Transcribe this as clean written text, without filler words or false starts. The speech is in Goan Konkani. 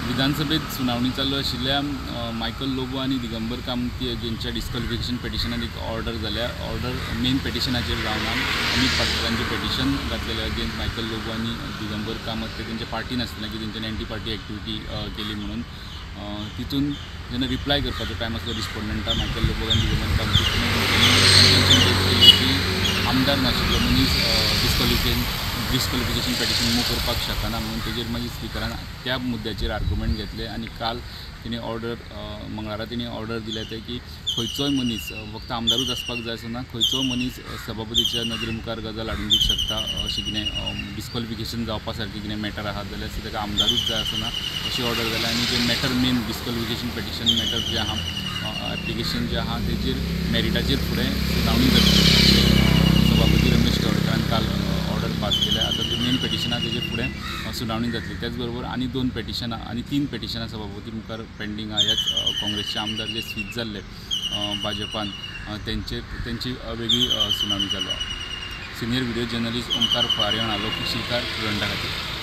विधानसभेत सुनावणी चालू आशिल्ल्या मायकल लोबो आनी दिगंबर कामती हांच्या डिस्क्वॉलिफिकेशन पेटिशनाक एक ऑर्डर जाल्या. ऑर्डर मेन पेटिशनाचेर जावना. अमीत पाटकरांचें पेटिशन घातलेलें अगेन्स्ट मायकल लोबो आनी दिगंबर कामत, ते तेंच्या पार्टीन आसतना की तेंच्यानी एंटी पार्टी एक्टिविटी केली म्हणून. तितून जेन्ना रिप्लाय करपाचो टायम आसलो रिस्पोंडंटा मायकल लोबो आनी दिगंबर कामती, तेन्ना तेंच्यांनी की आमदार नाशिल्लो मनीस डिस्क्वॉलिफिकेशन पेटिशन मूव करपाक शकना म्हणून. तेजेर मागीर स्पिकरान त्या मुद्द्याचेर आर्ग्युमेंट घेतले आनी काल तिणें ऑर्डर, मंगळारा तिणें ऑर्डर दिल्या ते की खंयचोय मनीस, फक्त आमदारूच आसपाक जाय असो ना, खंयचोय मनीस सभापतीच्या नदरे मुखार गजाल हाडून दिवंक शकता. अशें कितें डिस्क्वॉलिफिकेशन जावपा सारकें कितें मॅटर आसा जाल्यार ताका आमदारूच जाय असो ना, अशी ऑर्डर जाल्या. आनी जें matter main disqualification petition matter जें आहा, एप्लिकेशन जें आहा, तेजेर मॅरिटाचेर फुडें सुनावणी जातली. सभापती रमेश तवडकारान काल ऑर्डर पास केल्या. आतां ते मेन पेटिशनां तेजे फुडें सुनावणी जातली. त्याच बरोबर आनी 2 पेटिशनां आनी 3 पेटिशनां सभापती मुखार पेंडींग आहा. ह्याच काँग्रेसचे आमदार जे स्वीच जाल्ले भाजपान, तेंची वेगळी सुनावणी चालू आहा. सिनियर व्हिडिओ जर्नलिस्ट ओमकार फुडारी, लोक शिलकार, प्रुडंटा खातीर.